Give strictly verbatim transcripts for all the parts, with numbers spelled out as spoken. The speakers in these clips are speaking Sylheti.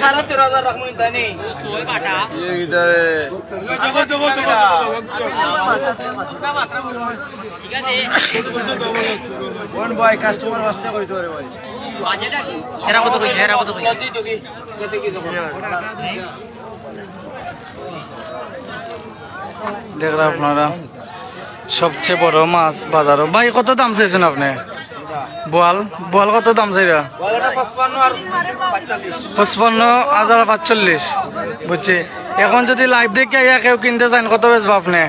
সাড়ে তেরো হাজার রাখমু ইনতানি। ইয়ে কিতা রে? কোন ভাই কাস্টমার আসতে কইতো রে ভাই? এরা কত কইছে? এরা কত কইছে? দেখরা আপনারা, সবচেয়ে বড় মাছ বাজারো। ভাই, কত দাম চাইছইন আপনে? বোয়াল, বোয়াল কত দাম চাইরা? বোয়াল এটা পঁচপান্ন আর পাঁচচল্লিশ। পঁচপান্ন হাজার পাঁচচল্লিশ। বুঝছি। এখন যদি লাইভ দেখিয়া আইয়া কেউ কিনতে চাইন, কত বেচবা আপনে?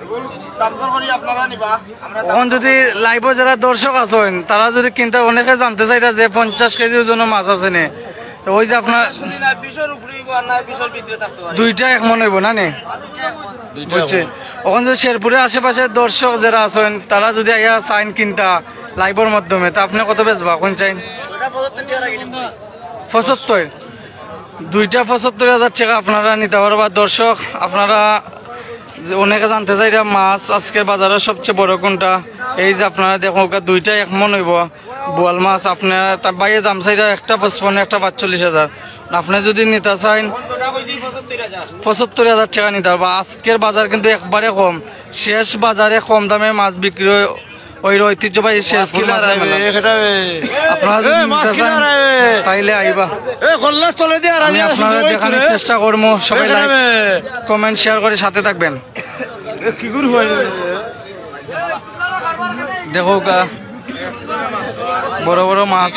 এগুলো দাম দর করি আপনারা নিবা, আমরা দাম অখন যদি লাইভো যারা দর্শক আছইন, তারা যদি কিনতে, অনেকে জানতে চাইরা যে পঞ্চাশ কেজি ওজনর মাছ আছে নি, তো ওই যে আপনার আসলে না, বিশর উপরে অইবো আর না বিশর ভিতরে থাকতে পারে। দুইটা এক মন অইবো না নি? দুইটা বুঝছি। এক মন। অখন যদি শেরপুরের আশেপাশে দর্শক যারা আছইন, তারা যদি আইয়া চাইন কিনতা লাইভর মাধ্যমে, তা আপনে কত বেচবা? কোন চাইন? পঁচাত্তর। দুইটা পঁচাত্তর হাজার টেকা আপনারা নিতা পারবা। দর্শক, আপনারা যে অনেকে জানতে চাইরা মাছ আজকের বাজারো সবচেয়ে বড় কোনটা, এই যে আপনারা দেখো, ওটা দুইটা এক মন অইবো। বোয়াল মাছ আপনারা, তা ভাইয়ে দাম চাইরা একটা পঁচপান্ন, একটা পাঁচচল্লিশ হাজার। আপনে যদি নিতা চাইন, পঁচাত্তর হাজার টেকা নিতা পারবা। আজকের বাজার কিন্তু একবারে কম, শেষ বাজারে কম দামে মাছ বিক্রি অয় ওই ঐতিহ্যবাহী শেরপুর মাছের মেলা। আপনারা যদি নিতা চাইন, তাইলে আইবা। আমি আপনারা দেখানোর চেষ্টা করবো। সবাই like, comment, share করে সাথে থাকবেন। দেখো গা, বড় বড় মাছ।